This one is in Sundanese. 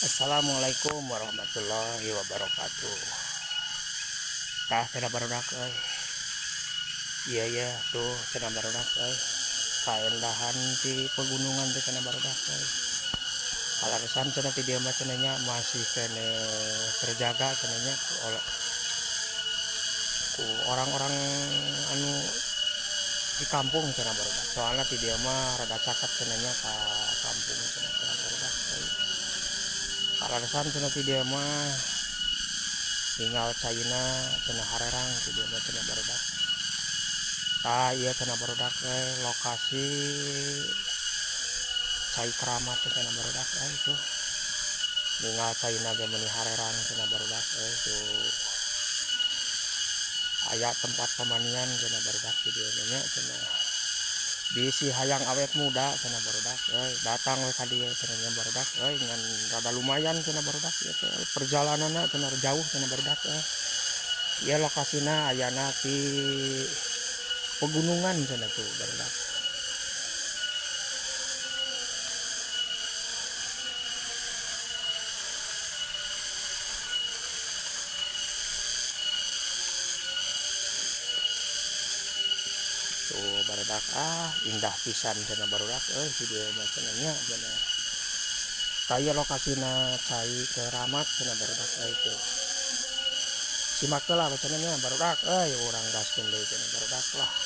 Assalamualaikum warahmatullahi wabarakatuh. Tah cenah barudak euy. Iya ya tuh cenah barudak euy. Kaendahan di pegunungan teh cenah barudak euy. Kaleresan cenah ti dieu mah cenah nya masih keneh terjaga cenah nya oleh ku orang-orang anu di kampung cenah barudak. Soalna ti dieu mah rada caket cenah nya ka kampung cenah barudak euy. Kaleresan cenah ti dieu mah tinggal caina cenah harerang ti dieu mah cenah barudak. Tah ieu cenah barudak euy lokasi cai keramat teh cenah barudak euy tuh. Ningal caina ge meuni harerang cenah barudak euy tuh. Aya tempat pemandian cenah barudak di dieu nya cenah. Bisi hayang awet muda cenah barudak euy datang we ka dieu cenah nya barudak euy ngan rada lumayan cenah barudak ieu teh perjalananna cenah jauh cenah barudak euy. Ieu lokasina ayana di pegunungan cenah tuh barudak. Tuh barudak ah indah pisan cenah barudak euy di dieu mah cenah nya cenah. Tah ieu lokasina cai keramat cenah barudak euy tuh. Simak heula cenah nya barudak euy urang gaskeun deui cenah barudak lah.